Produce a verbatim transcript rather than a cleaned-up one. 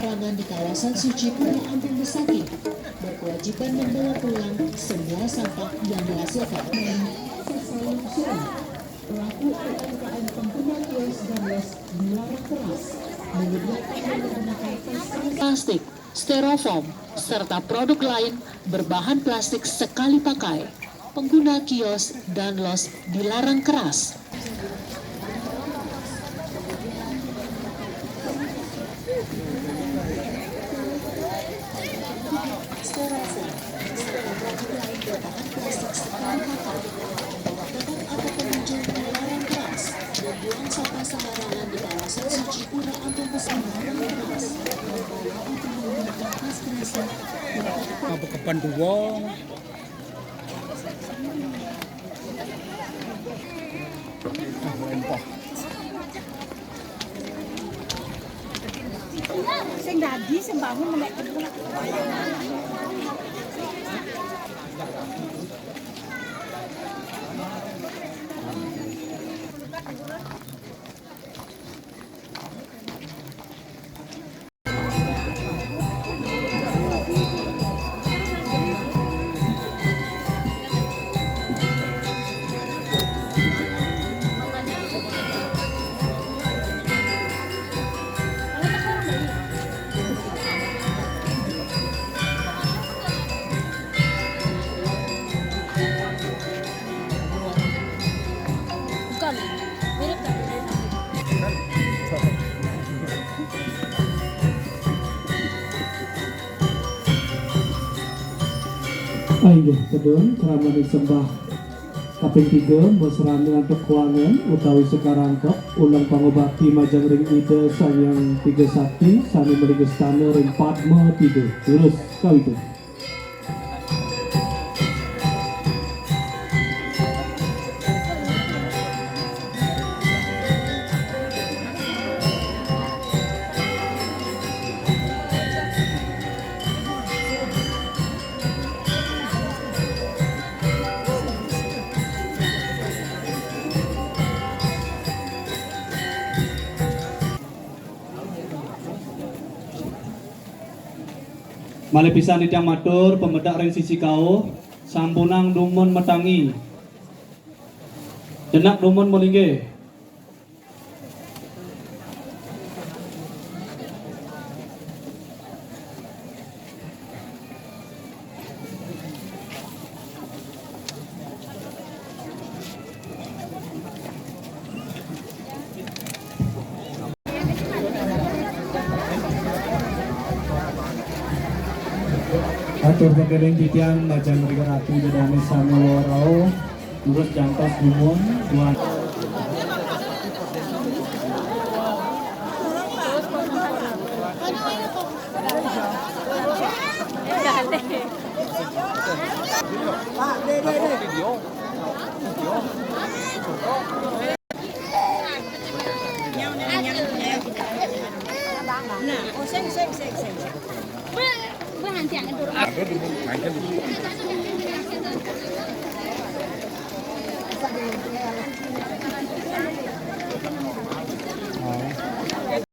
Larangan di kawasan suci Pura Ampel Besakih berkewajiban membawa pulang semua sampah yang dihasilkan. Pelaku U M K M penggunaan kios dan los dilarang keras menyediakan dan menggunakan tas plastik, styrofoam, serta produk lain berbahan plastik sekali pakai. Pengguna kios dan los dilarang keras. Apa kepan dua? Sing dadi, sing bangun, menek. Bukan. Mirip tapi. Ah, inggih, sedun, sramaning sembah kaping tiga, mesrane antuk kuangan utawi sekarangkep, ulang pangubakti majeng ring Ida Sang Hyang Tiga Sakti, sane malinggih stana ring Padma Tiga. Terus, kawitu. Malih pisan titiang matur pamedek ring sisi kauh, sampunang dumun matangi. Jenak dumun malinggih. Atur pakiring titiang majeng ring Ratu Ida Dane Sangala Rauh, durus jantos dumun, duan.